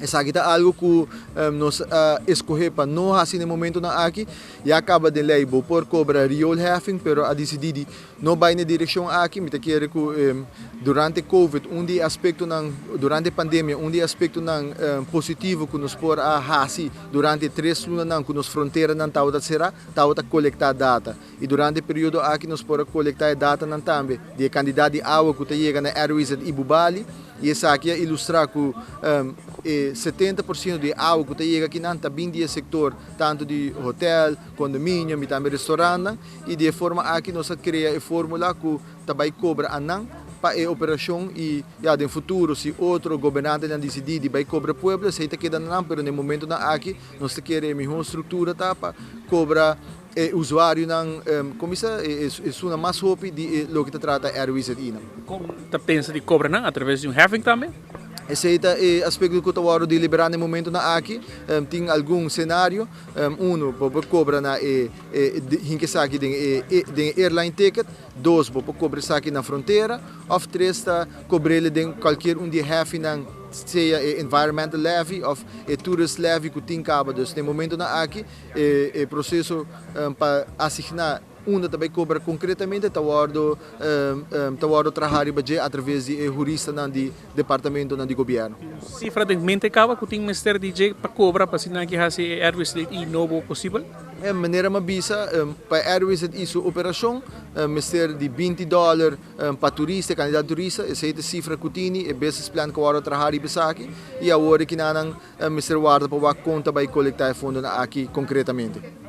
Esaki ta algo ku nos a eskohé pa no hasi na e momentonan aki. Ya kaba den lei bo por kobra rioolheffing, pero a disidí di no bai na e direkshon aki. Mi ta kere ku durante covid un di e aspektonan, durante e pandemia un di e aspektonan positivo ku nos por a hasi durante e tres lunanan ku nos fronteranan tabata será, tabata kolektá data. I durante e periodo aki nos por a kolektá e datanan tambe di e kandidat di awa ku ta yega na RWZ i Bubali. I esaki a ilustrá ku e 70% di e awa ku ta yega akinan ta bin di e sektor tantu di hotel, kondominium i tambe restorantnan. I di e forma aki nos a krea e fórmula ku ta bai kobra anan pa e operashon i ya den futuro si otro gobernantenan disidí di bai kobra pueblo esei ta keda na nan, pero na e momentonan aki nos ta kere e mihó struktura ta pa kobra e usuarionan kuminsá e suna mas hopi di e loke ta trata RWZI-nan. Kon ta pensa di kobra nan? Atraves di un heffing tambe? Esei ta e aspekto ku ta wòrdu deliberá na e momentonan aki. Tin algun senario. Unu, bo por kobra na e hinka esaki den e den e airline ticket. Dos, bo por kobra esaki na frontera. Òf tres ta kobr'el den kualkier un di e heffingnan, sea e environmental levy òf e tourist levy ku tin kaba. Dus na e momentonan aki E proceso pa asigna unda ta bay cobra concretamente ta wordo ta wordo traha riba dje atraves di e huristanan di departamentonan di gobierno. Cifra den mente caba cu tin mester di dje pa cobra pa asina ki haci e RWZI nobo posibel? E manera mi a bisa, pa e RWZI su operacion mester di 20 dollar pa turista, e cantidad di turista, esey ta e cifra cu tini, e business plan cu a wordo traha riba esaki y awor e kinanan Mester warda pa wak kon ta bai kolektá e fondonan aki konkretamente.